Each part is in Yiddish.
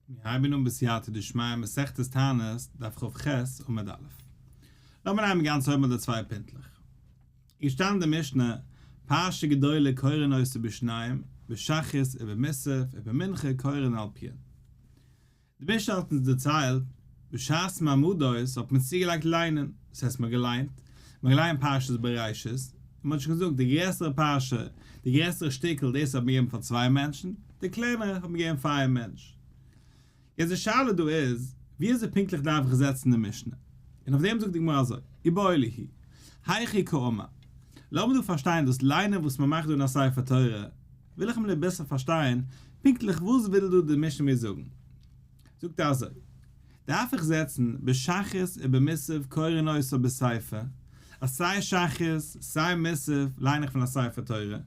מיר הייבן אן בסייעתא דשמיא מסכת תענית, דף כ"ח, עמוד א'. לאמיר נעמען גאנץ אויבן ביי די צוויי פינטלעך. איז געשטאנען די משנה, פרשה גדולה קורין אותה בשניים, בשחרית ובמוסף ובמנחה קורין על פיהן. די משנה האט אונז דערציילט, בשעת מעמדות האט מען צוגעלייגט ליינען, דאס הייסט מען האט געליינט, מען האט געליינט פרשת בראשית, און מען האט שוין געזאגט די גרעסערע פרשה, די גרעסערע שטיקל דאס האט מען געגעבן פאר צוויי מענטשן, די קלענערע האט מען געגעבן פאר איין מענטש. יעצט די שאלה דא איז, ווי אזוי פונקטליך דארף איך זעצן די משנה? און אויף דעם זאגט די גמרא אזוי, איבעיא להו, היכי קאמר, לאמיר דא פארשטיין דאס ליינען וואס מען מאכט דא אין א ספר תורה, וויל איך אמאל אביסל פארשטיין פונקטליך וואס וויל דא די משנה מיר זאגן. זאגט ער אזוי, דארף איך זעצן בשחרית ובמוסף קורין אותה בספר, אז סיי שחרית סיי מוסף ליין איך פון א ספר תורה,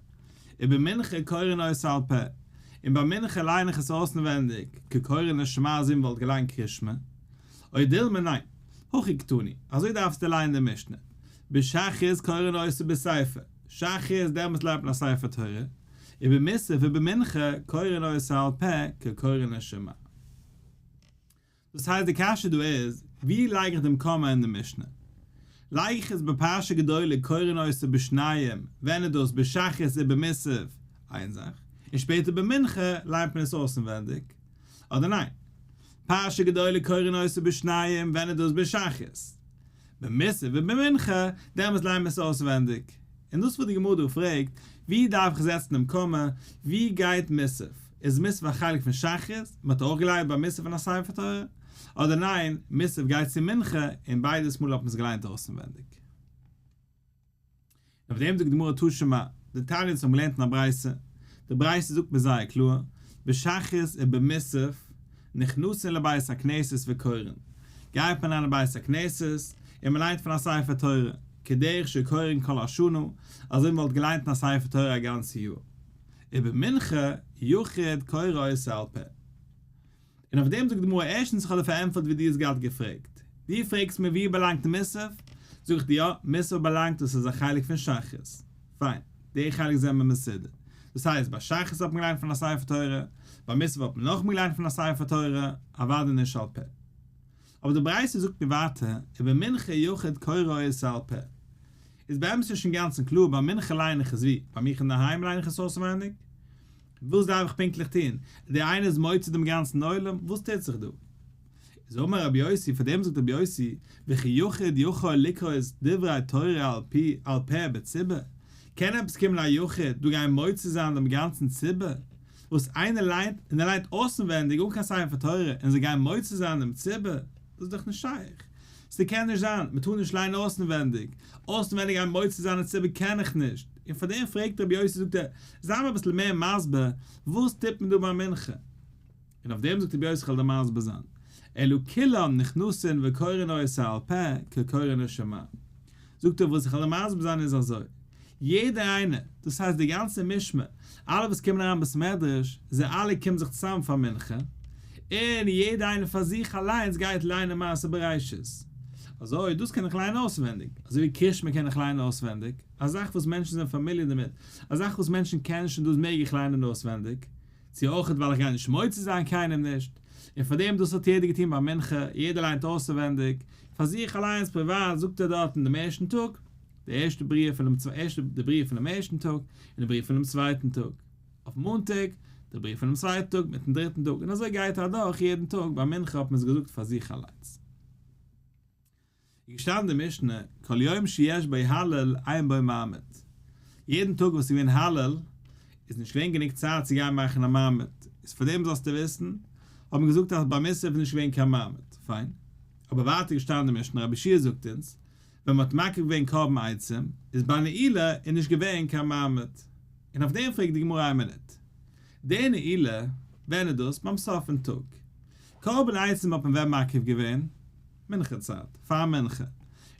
ובמנחה קורין אותה על פה, און ביי מנחה ליין איך עס אויסנווענדיג, כקורין את שמע אזוי ווי מ'וואלט געליינט קרישמע, או דילמא ניין, הכי קתני, אזוי דארפסטו לייענען די משנה, בשחרית קורין אותה בספר, שחרית דעמאלטס לייענט מען א ספר תורה, ובמוסף ובמנחה קורין אותה על פה כקורין את שמע. דאס הייסט די קשיא דא איז, ווי לייג איך דעם קאמע אין די משנה? לייג איך עס בפרשה גדולה קורין אותה בשניים, ווען איז דאס בשחרית ובמוסף, איין זאך, און שפעטער במנחה ליינט מען עס אויסנווענדיג, אדער ניין? פרשה גדולה קורין אותה בשניים, ווען איז דאס בשחרית? במוסף ובמנחה, דעמאלטס ליינט מען עס אויסווענדיג. און דאס וואס די גמרא דא פרעגט, ווי דארף איך זעצן דעם קאמע, ווי גייט מוסף? איז מוסף א חלק פון שחרית, מען האט אויך געלייענט ביי מוסף אין א ספר תורה? אדער ניין, מוסף גייט צו מנחה, און ביידעס מאל האט מען עס געליינט אויסנווענדיג. און אויף דעם זאגט די גמרא תא שמע, דתניא אונז האבן געלערנט אין א ברייתא, די ברייתא זאגט מיר זייער קלאר, בשחרית ובמוסף נכנסין לבית הכנסת וקורין, גייט מען אריין אין בית הכנסת און מען ליינט פון א ספר תורה, כדרך שקורין כל השנה, אזוי ווי מען וואלט געליינט אין א ספר תורה א גאנצע יאר, ובמנחה יחיד קורא אותה על פה. און אויף דעם זאגט די גמרא, ערשטנס איך האב דיר פארענטפערט ווי דו האסט געהאט געפרעגט, דו פרעגסט מיר ווי באלאנגט מוסף, זאג איך דיר יא, מוסף באלאנגט דאס איז א חלק פון שחרית, פיין, די חלק זענען מיר מסודר, דאס הייסט ביי שחרית האט מען געליינט פון א ספר תורה, ביי מוסף האט מען נאכאמאל געליינט פון א ספר תורה, אוודאי נישט על פה. אבער די ברייתא זאגט מיר ווייטער, ובמנחה יחיד קורא אותה על פה. איז באמת נישט אינגאנצן קלאר, ביי מנחה ליין איך עס ווי? ביי מיך אינדערהיים ליין איך עס אויסווייניג? וואס דארף איך פונקטליך טון? דער איינער איז מוציא דעם גאנצן עולם? וואס טוט זיך דא? איז אמר רבי יוסי, פאר דעם זאגט רבי יוסי, וכי יחיד יכול לקרות דברי תורה על פי על פה בציבור, קען עפעס קומען א יחיד דא גיין מוציא זיין דעם גאנצן ציבור, וואס איינער ליינט און ער ליינט אויסנווענדיג אן קיין ספר תורה און זיי גייען מוציא זיין דעם ציבור? דאס איז דאך נישט שייך. ס'קען נישט זיין, מ'טאר נישט ליינען אויסנווענדיג, אויסנווענדיג גיין מוציא זיין א ציבור קען איך נישט, און פאר דעם פרעגט רבי יוסי זאגט ער, זיי מיר אביסל מער מסביר, וואס טוט מען דא ביי מנחה? און אויף דעם זאגט רבי יוסי כ'וועל דיר מסביר זיין, אלא כולן נכנסין וקורין אותה על פה כקורין את שמע. זאגט ער וואס איך וועל דיר מסביר זיין איז אזוי, יעדער איינער, דאס הייסט די גאנצע משמר, אלע וואס קומען אריין בית מדרש, זיי אלע קומען זיך צוזאם פאר מנחה, און יעדער איינער פאר זיך אליינס גייט ליינען מעשה בראשית. אזוי, דאס קען איך ליינען אויסווענדיג, אזוי ווי קרישמע קען איך ליינען אויסווענדיג, א זאך וואס מענטשן זענען familiar דערמיט, א זאך וואס מענטשן קענען שוין דאס מעג איך ליינען אויסווענדיג, צו אויכעט ווייל איך גיי נישט מוציא זיין קיינעם נישט, און פאר דעם דאס האט יעדער געטון ביי מנחה, יעדער ליינט אויסעווענדיג, פאר זיך אליינס פריוואט זאגט ער דארטן דעם ערשטן טאג, די ערשטע בריאה פונעם ערשטע די בריאה פונעם ערשטן טאג, און די בריאה פונעם צווייטן טאג, אויף מאנטאג, די בריאה פונעם צווייטן טאג מיטן דריטן טאג, און אזוי גייט אדורך יעדן טאג, ביי מנחה האט מען עס געזאגט פאר זיך אליינס. איז געשטאנען די משנה, כל יום שיש בו הלל אין בו מעמד, יעדן טאג וואס איז געווען הלל איז נישט געווען גענוג צייט צו גיין מאכן א מעמד, איז פאר דעם זאלסטו וויסן, האט מען געזאגט אז ביי מוסף איז נישט געווען קיין מעמד, פיין, אבער ווייטער געשטאנען די משנה, רבי יהושע זאגט אונז, ווען מען האט מקריב געווען קרבן עצים, איז ביי נעילה איז נישט געווען קיין מעמד, און אויף דעם פרעגט די גמרא איין מינוט, די נעילה, ווען איז דאס? ביים סוף פון טאג, קרבן עצים האט מען ווען מקריב געווען? מנחה צייט, פאר מנחה.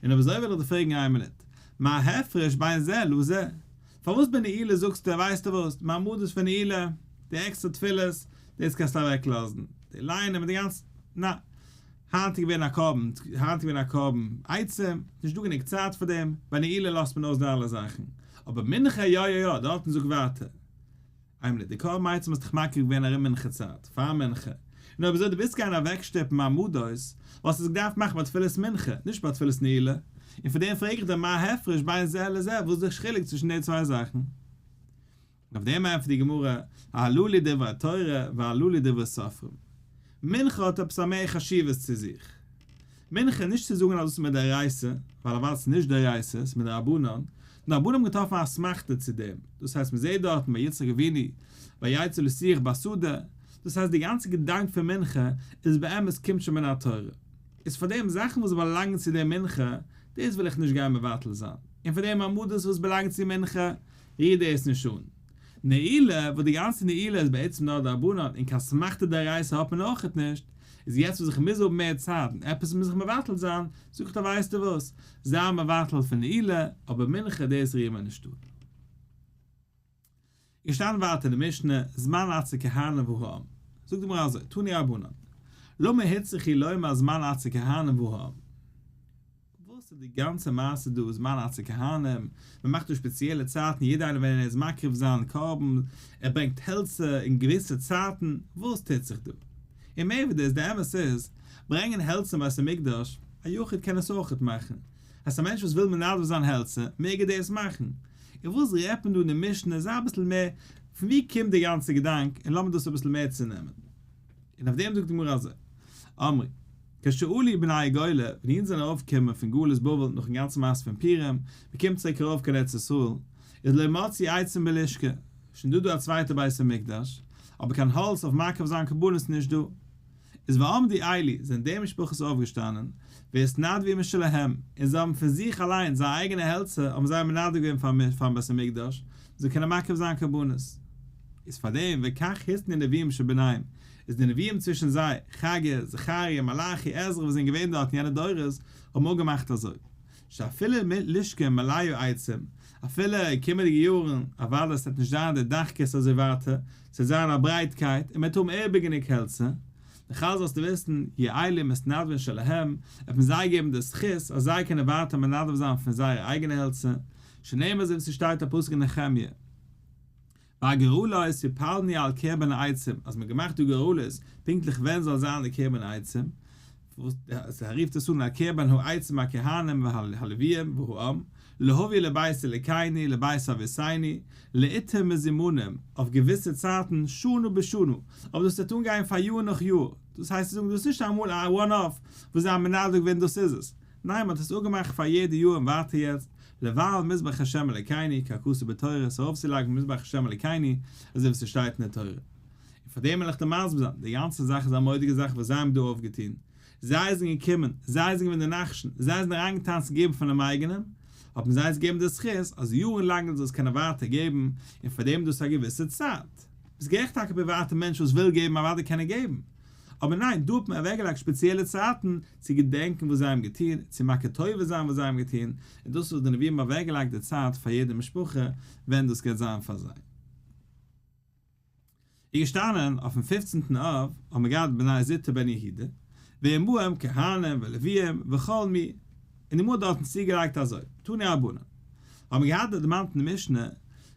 און אויב אזוי וויל איך דיר פרעגן איין מינוט, מה הפרש בין זה לזה? פארוואס ביי נעילה זאגסטו ווייסטו וואס, מעמדות פון נעילה, די עקסטערע תפילות, דאס קענסטו אוועק לאזן, די ליינען מיט די גאנצע, נא. היינט איז געווען א קרבן, היינט איז געווען א קרבן עצים, נישט דא גענוג צייט פאר דעם, ביי נעילה לאזט מען אויס די אלע זאכן, אבער מנחה יא יא יא, דארטן זאג ווייטער. איין מינוט, די קרבן עצים האסט דאך מקריב געווען ארום מנחה צייט, פאר מנחה, און. און אויב אזוי דו ווילסט גיין אוועקשטופן מעמדות, וואלסטו עס געדארפט מאכן ביי תפילת מנחה, נישט ביי תפילת נעילה, און פאר דעם פרעג איך דיר מה ההפרש בין זה לזה, וואס איז די חילוק צווישן די צוויי זאכן? און אויף דעם ענטפערט די גמרא, הללו דברי תורה והללו דברי סופרים. מנחה האט עפעס א מער חשיבות צו זיך. מנחה, נישט צו זאגן אז דאס איז מדאורייתא, ווייל אוודאי ס'איז נישט דאורייתא, ס'איז מדרבנן, נאר רבנן האבן געטראפן א אסמכתא צו דעם, דאס הייסט מ'זעט דארטן ביי יצחק אבינו, ויצא לשוח בשדה, דאס הייסט די גאנצע געדאנק פון מנחה איז באמת קומט שוין מן התורה, איז פאר דעם זאכן וואס באלאנגן צו דעם מנחה, דאס וויל איך נישט גיין מבטל זיין, און פאר דעם מעמדות וואס באלאנגן צו מנחה, ריר דאס נישט אן. נעילה, וואס די גאנצע נעילה איז בעצם נאר דרבנן און קיין אסמכתא דאורייתא האט מען אויכעט נישט, איז יעצט וואס איך מוז האבן מער צייט און עפעס מוז איך מבטל זיין, זאג איך דיר ווייסטו וואס, זיי מבטל פון נעילה, אבער מנחה דאס ריר מיר נישט אן. געשטאנען ווייטער אין די משנה, זמן עצי כהנים והעם. זאגט די גמרא אזוי, תנו רבנן, למה הוצרכו לומר זמן עצי כהנים והעם? וואס איז די גאנצע מעשה דא זמן עצי כהנים, מען מאכט דא שפעציעלע צייטן יעדער איינער ווען ער איז מקריב זיין קרבן, ער ברענגט העלצער אין געוויסע צייטן, וואס טוט זיך דא? און מער ווי דאס, די אמת איז, ברענגען העלצער אין בית המקדש, א יחיד קען עס אויכעט מאכן, אז א מענטש וואס וויל מנדב זיין העלצער, מעג ער דאס מאכן. און וואס רעדט מען דא אין די משנה, זיי אביסל מער, פון וואו קומט די גאנצע געדאנק, און לאמיר דאס אביסל מער צונעמען. און אויף דעם זאגט די גמרא אזוי, אמרי, כשעלו בני הגולה, ווען אידן זענען ארויפגעקומען פון גלות בבל נאכן גאנצן מעשה פון פורים, מען קומט צוריק ארויף קיין ארץ ישראל, איז לא מצאו עצים בלשכה, שוין דא דא א צווייטע בית המקדש, אבער קיין האלץ אויף מקריב זיין קרבנות איז נישט דא. איז ועמדו אלו, זענען די משפחות אויפגעשטאנען, והתנדבו משלהם, און זיי האבן פון זיך אליין, זייער אייגענע העלצער, האבן זיי מנדב געווען פארן בית המקדש, זאל קענען מקריב זיין קרבנות. איז פאר דעם, וכך התנו נביאים שביניהם, איז די נביאים צווישן זיי, חגי, זכריה, מלאכי, עזרא וואס זענען געווען דארט אין יענע דורות, האבן אפגעמאכט אזוי, שאפילו לשכה מלאה עצים, אפילו אין קומענדיגע יארן, אוודאי עס וועט נישט זיין די דחקות אזוי ווייטער, עס וועט זיין א ברייטקייט און מען וועט האבן איבער גענוג העלצער, נאכאלץ זאלסטו וויסן, יהו אלו מתנדבין שלהם, וועט מען זיי געבן די זכות אז זיי קענען ווייטער מנדב זיין פון זייערע אייגענע העלצער, שנאמר אזוי ווי ס'שטייט א פסוק אין נחמיה. והגורלות יפלנו על קרבן העצים, אז מ'האט געמאכט דא גורלות, פונקטליך ווען זאל זיין די קרבן העצים, וואס ער רופט עס אן על קרבן העצים הכהנים והלוויים והעם, להביא לבית אלוקינו לבית אבותינו, לעתים מזומנים, אויף געוויסע צייטן, שנה בשנה, אבער דאס וועט אנגיין פאר יאר נאך יאר, דאס הייסט צו זאגן דאס איז נישט אמאל א one off וואס זיי האבן מנדב געווען דאס איז עס, ניין מען האט עס אפגעמאכט פאר יעדע יאר און ווייטער יעצט, לבעל מזבח ה' אלוקינו, ככתוב בתורה, עס ארויפצולייגן מזבח ה' אלוקינו, אזוי ווי ס'שטייט אין די תורה. און פאר דעם וויל איך דיר מסביר זיין, די גאנצע זאך איז א מורא'דיגע זאך וואס זיי האבן דא אויפגעטון, זיי זענען געקומען, זיי זענען געווען די נחשון, זיי זענען אריינגעטאנצן און געבן פונעם אייגענעם, האט מען זיי יעצט געגעבן די זכות אז יארן לאנג זאל עס קענען ווייטער געבן, און פאר דעם איז דאס א געוויסע צייט. ביסט גערעכט טאקע פריוואטע מענטש וואס וויל געבן אוודאי קען ער געבן, אבער ניין, דא האט מען אוועקגעלייגט שפעציעלע צייטן צו געדענקען וואס זיי האבן געטון, צו מכיר טובה זיין וואס זיי האבן געטון, און דאס איז וואס די נביאים האבן אוועקגעלייגט די צייט פאר יעדע משפחה ווען דאס גייט זיין פאר זיי. איז געשטאנען אויפן פופצנטן אב האבן מיר געהאט בני זוטא בן יהודה, ועמהם כהנים ולוויים וכל מי, און די גמרא האט דארטן צוגעלייגט אזוי, תנו רבנן, האבן מיר געהאט דערמאנט אין די משנה,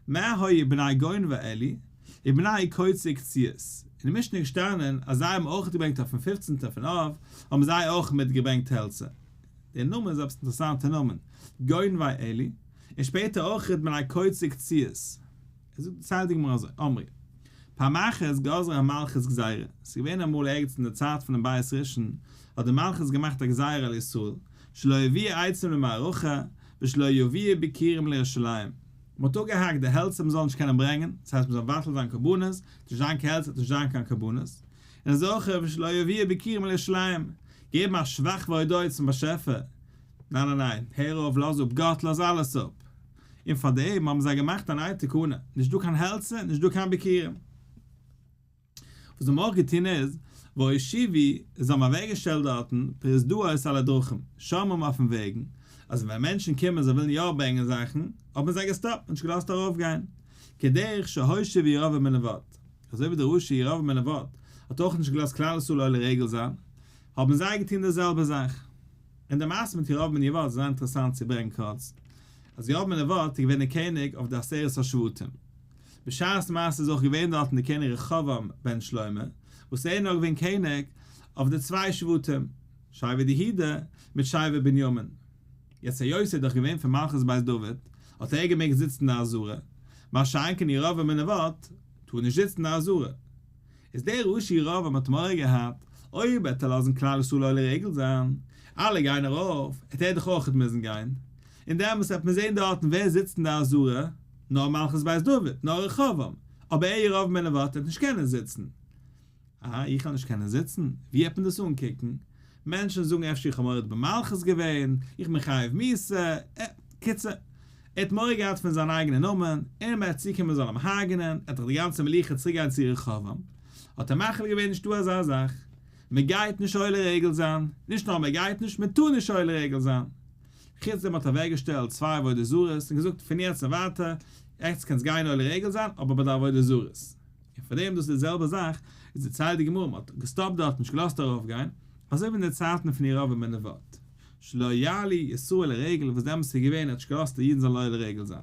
מה היו בני גונבי עלי, ובני קוצי קציעות, אין די משנה איז געשטאנען אז זיי האבן אויך געברענגט אויפן פופצנטן פון אב, האבן זיי אויך מיט געברענגט העלצער. דער נאמען איז עפעס אינטערעסאנטע נאמען, גונבי עלי, און שפעטער אויך בני קוצי קציעות. עס זאגט דערציילט די גמרא אזוי, אמרי, פעם אחת גזרה המלכות גזירה, עס איז געווען אמאל ערגעץ אין די צייט פונעם בית ראשון, האט די מלכות געמאכט א גזירה על ישראל, שלא יביאו עצים למערכה, ושלא יביאו ביכורים לירושלים. מען האט אפגעהאקט די העלצער מען זאל נישט קענען ברענגען, דאס הייסט מען זאל מבטל זיין קרבנות, נישט זיין קיין העלצער וועט נישט זיין קיין קרבנות, און אזוי אויך ושלא יביאו ביכורים לירושלים, געבן א שבח והודאה צום באשעפער, ניין ניין ניין, הער אויף לאז אפ גאט לאז אלעס אפ, און פאר דעם האבן זיי געמאכט א נייע תקנה, נישט דא קיין העלצער נישט דא קיין ביכורים. וואס זיי האבן אויך געטון איז, והושיבו, זיי האבן אוועקגעשטעלט דארטן פרוזדאות על הדרכים, שומרים אויפן וועגן, אז ווען מענטשן קומען זיי ווילן יא ברענגען זאכן, האט מען זיי געסטאפט, נישט געלאזט ארויפגיין, כדרך שהושיב ירבעם בן נבט, אזוי ווי דער רשע ירבעם בן נבט האט אויך נישט געלאזט כלל ישראל עולה רגל זיין, האבן זיי געטון די זעלבע זאך. און די מעשה מיט ירבעם בן נבט איז זייער אינטערעסאנט צו ברענגען קורץ, אז ירבעם בן נבט איז געווען דער קעניג אויף די עשרת השבטים, בשעת מעשה איז אויך געווען דארטן דער קעניג רחבעם בן שלמה, וואס ער איז נאר געווען קעניג אויף די צוויי שבטים, שבט יהודה מיט שבט בנימין. יעצט היות ער איז דאך געווען פון מלכות בית דוד, האט ער געמעגט זיצן אין די עזרה, מה שאין כן ירבעם בן נבט טאר נישט זיצן אין די עזרה. איז דער רשע ירבעם האט מורא געהאט, אויב וועט ער לאזן כלל ישראל עולה רגל זיין, אלע גייען ארויף, העט ער דאך אויכעט מוזן גיין, און דעמאלס וועט מען זען דארטן ווער זיצט אין די עזרה, נאר מלכות בית דוד, נאר רחבעם, אבער ער ירבעם בן נבט וועט נישט קענען זיצן. אהא, איך וועל נישט קענען זיצן? ווי העט מען דאס אנקוקן? מענטשן זאגן אפשר איך האב מורד במלכות געווען, איך בין חייב מיתה, עה, קיצור, ער האט מורא געהאט פון זיין אייגענע נאמען, און מען וועט צוקומען מען זאל אים הרג'נען, עט דאך די גאנצע מלוכה צוריק גיין צו רחבעם, האט ער מחליט געווען נישטא אזא זאך, מען גייט נישט עולה רגל זיין, נישט נאר מען גייט נישט, מען טאר נישט עולה רגל זיין. חוץ דעם האט ער אוועק געשטעלט צוויי עבודה זרות און געזאגט פון יעצט און ווייטער, עטס קענטס גיין עולה רגל זיין אבער ביי די עבודה זרות. און פאר דעם דאס איז די זעלבע זאך, איז דערציילט די גמרא מען האט געסטאפט דארט נישט געלאזט ארויף גיין, אזוי ווי אין די צייטן פון ירבעם בן נבט, שלא יעלו ישראל לרגל וואס דעמאלטס איז געווען ער האט נישט געלאזט די אידן זאלן עולה רגל זיין.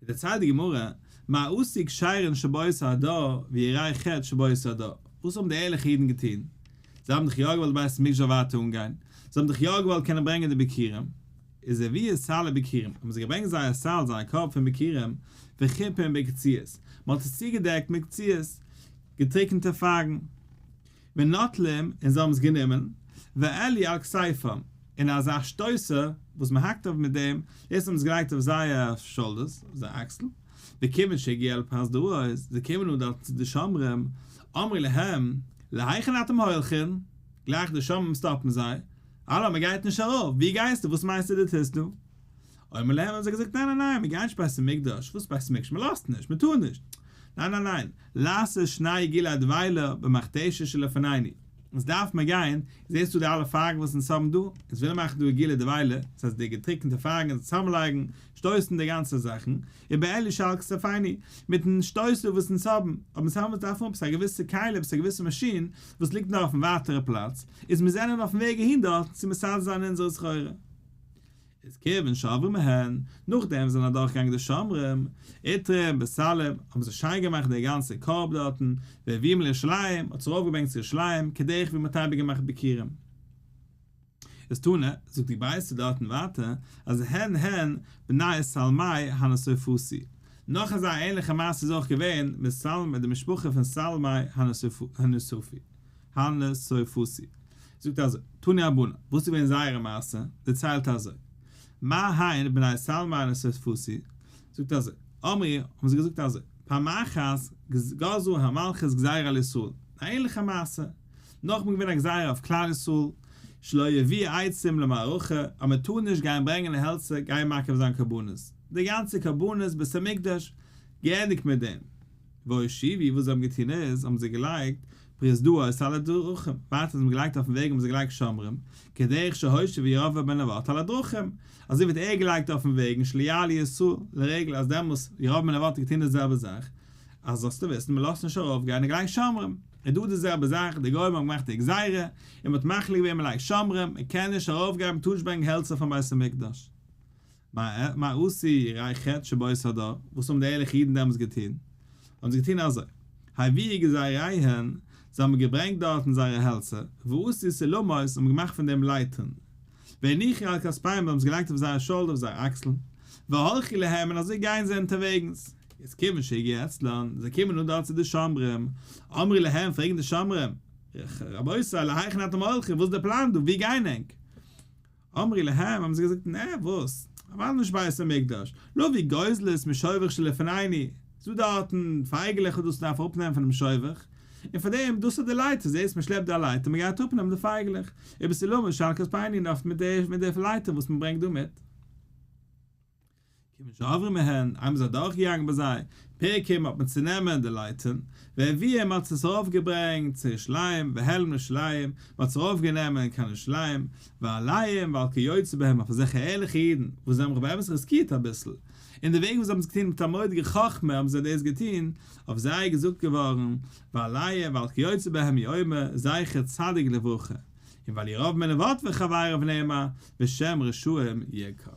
איז דערציילט די גמרא, מה עשו כשרין שבאותו הדור ויראי חטא שבאותו הדור, וואס האבן די ערליכע אידן געטון? זיי האבן דאך יא געוואלט בית המקדש זאל ווייטער אנגיין, זיי האבן דאך יא געוואלט קענען ברענגען די ביכורים, איז הביאו סלי ביכורים, האבן זיי געברענגט זייער סל, זייער קארב פון ביכורים, וחיפום בקציעות, מען האט עס צוגעדעקט מיט קציעות, געטריקענטע פייגן, ונטלום, און זיי האבן עס גענומען, והעלו על כתפם, און אזא שטויסער וואס מען האקט אויף מיט דעם, דאס האבן זיי געלייגט אויף זייער shoulders, אויף זייער אקסל, וכיוון שהגיעו אל הפרסדאות, זיי קומען אן דארטן צו די שומרים, אמרו להם, להיכן אתם הולכין? גלייך די שומרים סטאפן זיי, האלא מען גייט נישט ארויף, ווי גייסטו, וואס מיינסטו דו טוסט דא? אמרו להם האבן זיי געזאגט ניין ניין ניין מען גייט נישט בית המקדש, וואס בית המקדש, מען לאזט נישט, מען טאר נישט, ניין ניין ניין, לעשות שני עיגולי דבילה במכתשת שלפנינו, אונז דארף מען גיין, זעסטו די אלע פייגן וואס אונז האבן דא, אונז ווילן מאכן דא עיגולי דבילה, דאס הייסט די געטריקענטע פייגן אונז צוזאמלייגן, שטויסן די גאנצע זאכן, ובעלי שעל כתפינו, מיטן שטויסל וואס אונז האבן, אבער אונז האבן דארף מען עפעס א געוויסע כלי, עפעס א געוויסע מאשין, וואס ליגט נאר אויפן ווייטערע פלאץ, איז מיר זענען אויפן וועג אהין דארט צו מסדר זיין אונזערע סחורה. איז כיוון שעברו מהן, נאכדעם זענען אדורכגעגאנגען די שומרים, עיטרום בסלים, האבן זיי שיין געמאכט די גאנצע קארב דארטן, והביאום לירושלים, האט עס ארויפגעברענגט צו ירושלים, כדרך ווי מען האט אייביג געמאכט ביכורים. איז תנא, זאגט די ברייתא דארטן ווייטער, אז הן הן בני שלמי הנתופתי. נאך אזא ענליכע מעשה איז אויך געווען מיט שלמי די משפחה פון שלמי הנתופי. הנתופתי. זאגט אזוי, תנו רבנן, וואס איז געווען זייערע מעשה, דערציילט אזוי, מה הן בני שלמי הנתופתי, זאגט אזוי, אמרו, האבן זיי געזאגט אזוי, פעם אחת גזרה המלכות גזירה על ישראל, א ענליכע מעשה, נאכדעם איז געווען א גזירה אויף כלל ישראל, שלא יביאו עצים למערכה, אז מען טאר נישט גיין ברענגען העלצער גיין מקריב זיין קרבנות, די גאנצע קרבנות בית המקדש, געענדיגט מיט דעם. והושיבו, וואס זיי האבן געטון איז, האבן זיי געלייגט פרוזדאות על הדרכים, ווייטער זיי האבן געלייגט אויפן וועג האבן זיי געלייגט שומרים, כדרך שהושיב ירבעם בן נבט על הדרכים, אזוי ווי האט ער געלייגט אויפן וועגן שלא יעלו ישראל לרגל אז דעמאלס ירבעם בן נבט האט געטון די זעלבע זאך, אז זאלסטו וויסן מען לאזט נישט ארויף גיין און געלייגט שומרים, איז דא די זעלבע זאך, די גוים האבן געמאכט די גזירה, און מען האט מחליט געווען מען לייגט שומרים, מען קען נישט ארויף גיין מען טאר נישט ברענגען העלצער פון בית המקדש. מה עשו יראי חטא שבאותו הדור, וואס האבן די ערליכע אידן דעמאלטס געטון? האבן זיי געטון אזוי, הביאו גזיריהן, זיי האבן געברענגט דארטן זייערע העלצער, ועשו סולמות, און האבן געמאכט פון דעם לייטערן, והניחו על כתפיהם, זיי האבן עס געלייגט אויף זייער shoulder, אויף זייער אקסלן, והלכו להם, און אזוי גייען זיי אונטערוועגנס. איז כיוון שהגיעו אצלן, זיי קומען אן דארט צו די שומרים, אמרו להם, פרעגן די שומרים, רבותי, להיכן אתם הולכים, וואס איז די פלאן דא, וואו גייען ענק? אמרו להם, האבן זיי געזאגט, נע, וואס? אוודאי נישט בית המקדש, להביא גוזלות משובך שלפנינו, ס'דא דארטן פייגעלעך וואס דאס דארף אראפנעמען פונעם שובך, און פאר דעם, דאס איז די לייטער, זעסט מען שלעפט די לייטער, מען גייט אראפנעמען די פייגעלעך, ובסולמות שעל כתפינו, און מיט די לייטער וואס מען ברענגט דא מיט. כיוון שעברו מהן, איינמאל איז אדורכגעגאנגען ביי זיי, פירקום האט מען צונעמען די לייטערן, והביאום האט עס ארויפגעברענגט צו ירושלים, והעלום לירושלים, מען האט עס ארויפגענומען קיין ירושלים, ועליהם ועל כיוצא בהם אויף אזעלכע ערליכע אידן, וואס זיי האבן זיך באמת ריסקירט אביסל, און די וועג וואס זיי האבן עס געטון מיט א מורא'דיגע חכמה האבן זיי דאס געטון, אויף זיי איז געזאגט געווארן, ועליהם ועל כיוצא בהם הוא אומר, זכר צדיק לברכה, און ועל ירבעם בן נבט וחבריו נאמר, ושם רשעים יקב.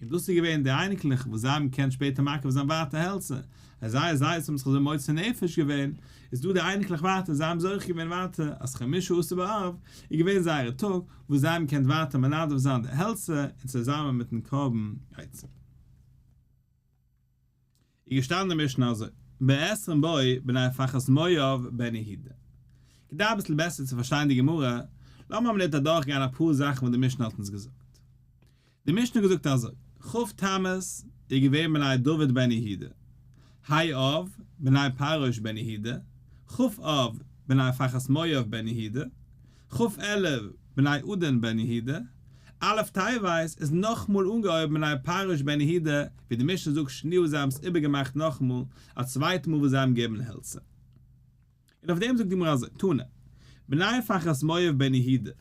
און דאס איז געווען די אייניקלעך וואס זיי האבן געקענט שפעטער מקריב זיין ווייטער העלצער, אז זייער זיידעס האבן זיך אזוי מוסר נפש געווען, איז דא די אייניקלעך ווייטער, זיי האבן זוכה געווען ווייטער אז חמשה עשר באב איז געווען זייערע טאג וואס זיי האבן געקענט ווייטער מנדב זיין די העלצער און צוזאמען מיטן קרבן עצים. איז געשטאנען אין משנה אזוי, בעשרים בו בני פחת מואב בן יהודה. כדי אביסל בעסער צו פארשטיין די גמרא, לאמיר א מינוט אדורכגיין אפאר זאכן וואס די משנה האט אונז געזאגט. די משנה האט געזאגט אזוי, כ' תמוז איז געווען בני דוד בן יהודה, ה' אב בני פרעוש בן יהודה, כ' אב בני פחת מואב בן יהודה, כ' אלול בני עדין בן יהודה, א' טבת איז נאכמאל אנגעהויבן בני פרעוש בן יהודה, ווי די משנה זאגט שניה זיי האבן עס איבערגעמאכט נאכמאל א צווייטע מאל וואס זיי האבן געגעבן העלצער. און אויף דעם זאגט די גמרא אזוי, תנא, בני פחת מואב בן יהודה,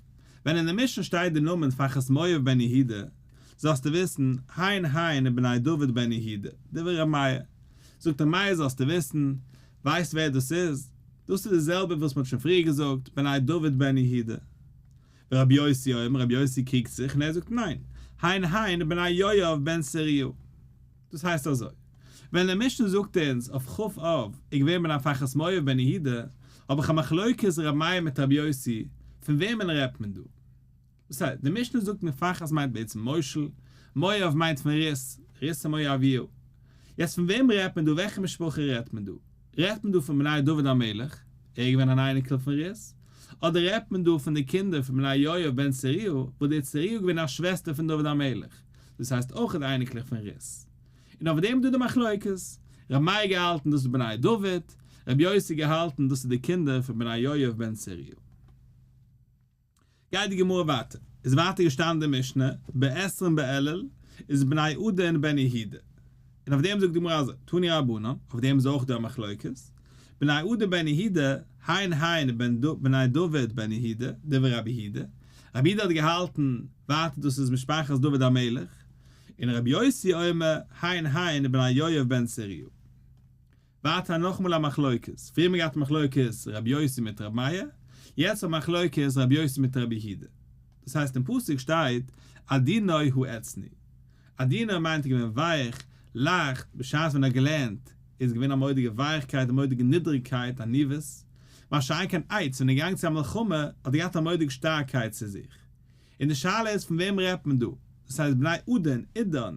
ווען אין די משנה שטייט די נאמען פחת מואב בן יהודה, זאלסטו וויסן, הן הן בני דוד בן יהודה, דברי ר' מאיר, זאגט ר' מאיר זאלסטו וויסן, ווייסט ווער דאס איז? דאס איז די זעלבע וואס מ'האט שוין פריער געזאגט, בני דוד בן יהודה. ורבי יוסי אומר, רבי יוסי קריגט זיך און ער זאגט ניין, הן הן בני יואב בן צרויה. דאס הייסט אזוי, ווען די משנה זאגט אונז אויף כ' אב איז געווען בני פחת מואב בן יהודה, האב איך א מחלוקת רבי מאיר מיט רבי יוסי, פון וועמען רעדט מען דא? דאס הייסט, די משנה זאגט מיר פחת מיינט בעצם מושל, מואב מיינט פון רות, רות המואביה. יעצט פון וועם רעדט מען דא, וועלכע משפחה רעדט מען דא? רעדט מען דא פון בני דוד המלך, ער איז געווען אן אייניקל פון רות? אדער רעדט מען דא פון די קינדער פון בני יואב בן צרויה, וואס די צרויה איז געווען א שוועסטער פון דוד המלך, דאס הייסט אויך אייניקלעך פון רות. און אויף דעם איז דא די מחלוקת, רבי מאיר געהאלטן דאס איז בני דוד, רבי יוסי געהאלטן דאס איז די קינדער פון בני יואב בן צרויה. גייט די גמרא ווייטער, איז ווייטער געשטאנען די משנה, בעשרים באלול איז בני עדין בן יהודה, און אויף דעם זאגט די גמרא אזוי, תנו רבנן, אויף דעם איז אויך דא א מחלוקת, בני עדין בן יהודה, הן הן בני דוד בן יהודה, דברי רבי יהודה, רבי יהודה האט געהאלטן ווייטער דאס איז משפחת דוד המלך, און רבי יוסי אומר, הן הן בני יואב בן צרויה. ווייטער נאכאמאל א מחלוקת, פריער האט מען געהאט מחלוקת רבי יוסי מיט רבי מאיר, יעצט האט מען מחלוקת רבי יוסי מיט רבי יהודה. דאס הייסט אין פסוק שטייט עדינו העצני, עדינו מיינט געווען ווייך, לייכט, בשעת ווען ער האט געלערנט איז געווען א מורא'דיגע ווייכקייט, א מורא'דיגע נידריגקייט, עניוות, מה שאין כן עץ, ווען ער איז געגאנגען צו א מלחמה האט ער געהאט א מורא'דיגע שטארקייט צו זיך. און די שאלה איז פון וועם רעדט מען דא? דאס הייסט בני עדין, עידן,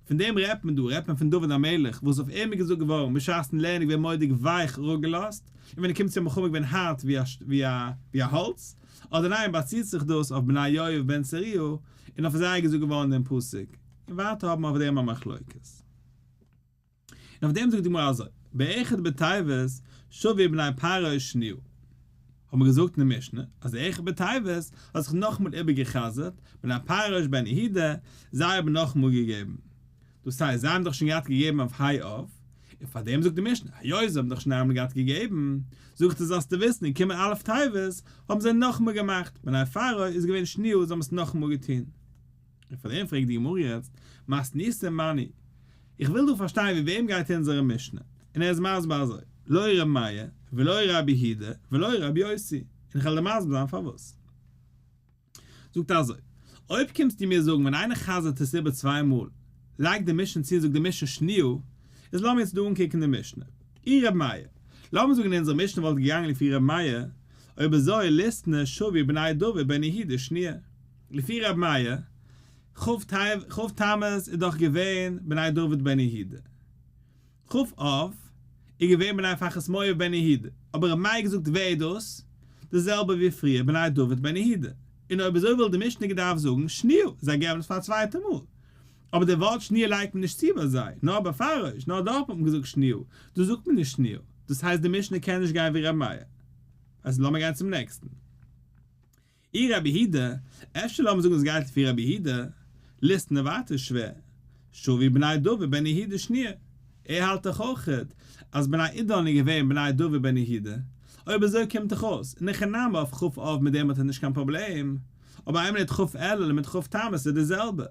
פון דעם רעדט מען דא, רעדט מען פון דוד המלך וואס אויף אים איז געזאגט געווארן בשעת'ן לערנען געווען מורא'דיג ווייך אראפגעלאזט, און ווען ער קומט צו א מלחמה געווען הארט ווי א ווי א האלץ, אדער ניין באציט זיך דאס אויף בני יואב בן צרויה, און אויף זיי איז געזאגט געווארן דעם פסוק, און ווייטער האבן מיר אויף דעם א מחלוקת. און אויף דעם זאגט די גמרא אזוי, באחד בטבת שבי בני פרעה שניה, האט מען געזאגט אין די משנה אז אחד בטבת האט זיך נאכאמאל איבערגע'חזר'ט, בני פרעוש בן יהודה, זיי האבן נאכאמאל געגעבן, דאס הייסט זיי האבן דאך שוין געהאט געגעבן אויף ה' אב, און פאר דעם זאגט די משנה, היות זיי האבן דאך שוין איינמאל געהאט געגעבן, זאגט ער זאלסטו וויסן און קומען א' טבת האבן זיי נאכאמאל געמאכט, בני פרעה איז געווען שניה זיי האבן עס נאכאמאל געטון. און פאר דעם פרעגט די גמרא יעצט, מתניתין מני, איך וויל דא פארשטיין ווי וועם גייט אונזערע משנה, און ער איז מסביר אזוי, לא ר' מאיר, ולא רבי יהודה, ולא רבי יוסי, און איך וועל דיר מסביר זיין פארוואס. זאגט ער אזוי, אויב קומסטו מיר זאגן ווען איינער חזר'ט עס איבער צוויי מאל, לייגט די משנה צו און זאגט די משנה שניה, איז לאמיר יעצט דא אנקוקן די משנה. אי ר' מאיר, לאמיר זאגן אונזער משנה וואלט געגאנגען לפי ר' מאיר, אויב אזוי ליתני שבי בני דוד בן יהודה שניה. לפי ר' מאיר, כ' תמוז איז דאך געווען בני דוד בן יהודה. כ' אב איז געווען בני פחת מואב בן יהודה. אבער ר' מאיר געזאגט ווער איז דאס? די זעלבע ווי פריער בני דוד בן יהודה. און אויב אזוי וואלט די משנה געדארפט זאגן שניה, זיי געבן עס פאר א צווייטע מאל. אבער די ווארט שניה לייגט מען נישט צו ביי זיי, נאר ביי פרעוש, נאר דארט האט מען געזאגט שניה, דא זאגט מען נישט שניה. דאס הייסט די משנה קען נישט גיין ווי ר' מאיר. אז לאמיר גיין צום נעקסטן. אי רבי יהודה, אפשר לאמיר זאגן עס גייט לפי רבי יהודה, ליתני ווייטער שווער, שבי בני דוד בן יהודה שניה, ער האלט דאך אויכעט אז בני עדין איז געווען בני דוד בן יהודה, אויב אזוי קומט דאך אויס, אין הכי נמי אויף כ' אב מיט דעם האט ער נישט קיין פראבלעם, אבער איינמאל ער האט כ' אלול מיט כ' תמוז איז די זעלבע.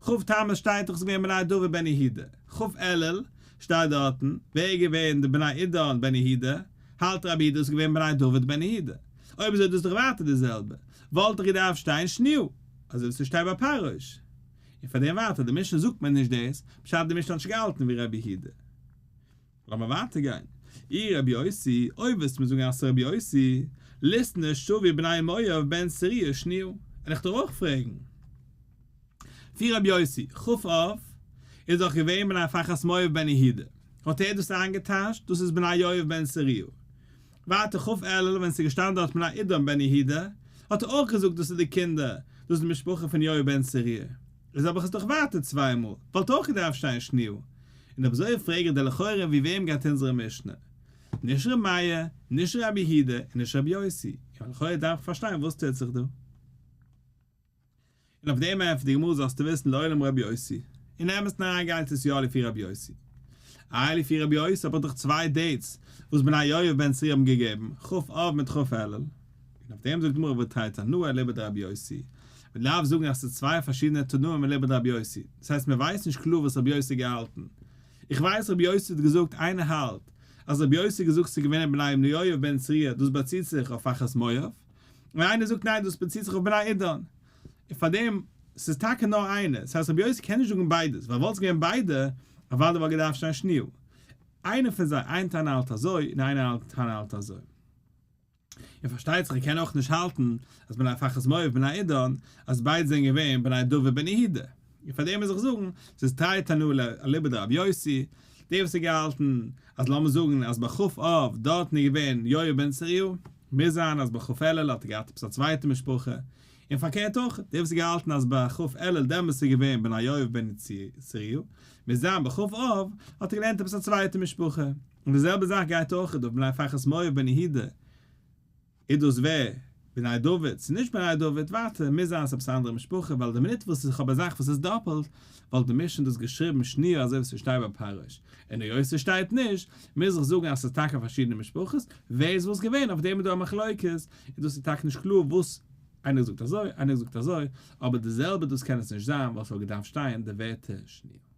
כ' תמוז שטייט דאך ס'איז געווען בני דוד בן יהודה, כ' אלול שטייט דארטן ווער איז געווען די בני עדין בן יהודה, האלט רבי יהודה איז געווען בני דוד בן יהודה, אויב אזוי איז דאס דאך ווייטער די זעלבע, וואלט דאך געדארפט שטיין שניה, אזוי ווי ס'שטייט ביי פרעוש. און פאר דעם ווייטער די משנה זאגט מיר נישט דאס, פשט די משנה האט נישט געהאלטן ווי רבי יהודה. לאמיר ווייטער גיין. אי רבי יוסי, אויב וועסטו מיר זאגן אז ס'איז רבי יוסי, ליתני שבי בני מואב בן צרויה שניה, וועל איך דיר אויך פרעגן. לפי רבי יוסי, כ' אב איז דאך געווען בני פחת מואב בן יהודה, האט ער דאס איינגעטייטשט, דאס איז בני יואב בן צרויה. ווייטער כ' אלול ווען ס'איז געשטאנען דארט בני אידם בן יהודה, האט ער אויך געזאגט דאס איז די קינדער, דאס איז די משפחה פון יואב בן צרויה. איז האב איך עס דאך ווייטער צוויי מאל, וואלט אויך געדארפט שטיין שניה. און אויב אזוי פרעג איך דיר לכאורה ווי וועם גייט אונזערע משנה? נישט ר' מאיר, נישט רבי יהודה, און נישט רבי יוסי. און לכאורה דארף איך פארשטיין וואס טוט זיך דא. און אויף דעם ענטפערט די גמרא זאלסטו וויסן לעולם רבי יוסי. אין אמת'ן אריין גייט עס יא לפי רבי יוסי. איי לפי רבי יוסי האב איך דאך צוויי dates וואס בני יואב בן צרויה האבן געגעבן, כ' אב מיט כ' אלול. און אויף דעם זאגט די גמרא ותרי תנאי אליבא דרבי יוסי. מען דארף זאגן אז ס'איז צוויי פארשידענע תנאים אליבא דרבי יוסי. דאס הייסט מען ווייסט נישט קלאר וואס רבי יוסי האט געהאלטן. איך ווייס רבי יוסי האט געזאגט איינער האלט אז רבי יוסי האט געזאגט ס'איז געווען בני יואב בן צרויה דאס באציט זיך אויף פחת מואב. און איינער זאגט ניין דאס באציט זיך אויף בני אידן. און פארדעם ס'איז טאקע נאר איינער, ס'הייסט רבי יוסי קען נישט זאגן ביידעס, ווייל וואלט עס געווען ביידע, אוודאי וואלט געדארפט שטיין שניה. איינער פון זיי, איין תנא האלט אזוי און איינער תנא האלט אזוי. און פארשטייט זיך ער קען אויך נישט האלטן אז בני פחת מואב בני אידן, אז ביידע זענען געווען בני דוד בן יהודה. און פארדעם מוז איך זאגן, ס'איז תרי תנאי אליבא דרבי יוסי, דער וואס האט געהאלטן אז לאמיר זאגן אז ביי כ' אב דארטן איז געווען יואב בן צרויה, מוז זיין אז ביי כ' אלול האט ער געהאט עפעס א צווייטע משפחה, און פארקערט אויך, דער וואס האט געהאלטן אז ביי כ' אלול דעמאלטס איז געווען בני יואב בן צרויה, מוז זיין ביי כ' אב האט ער געלערנט עפעס א צווייטע משפחה, און די זעלבע זאך גייט אויך אויף בני פחת מואב בן יהודה. איז דאס ווער? בני דוד? ס'איז נישט בני דוד, ווייטער, מוז זיין ס'איז עפעס א אנדערע משפחה, ווייל די מינוט וואס איך האב א זאך וואס איז דאפעלט, וואלט די משנה דאס געשריבן שניה אזוי ווי ס'שטייט ביי פרעוש, און היות ס'שטייט נישט, מוז איך זאגן אז ס'איז טאקע פארשידענע משפחות, ווער איז וואס געווען, אויף דעם איז דא א מחלוקת, און דאס איז טאקע נישט קלאר וואס, איינער זאגט אזוי, איינער זאגט אזוי, אבער די זעלבע דאס קען עס נישט זיין, ווייל ס'וואלט געדארפט שטיין די ווערטער שניה.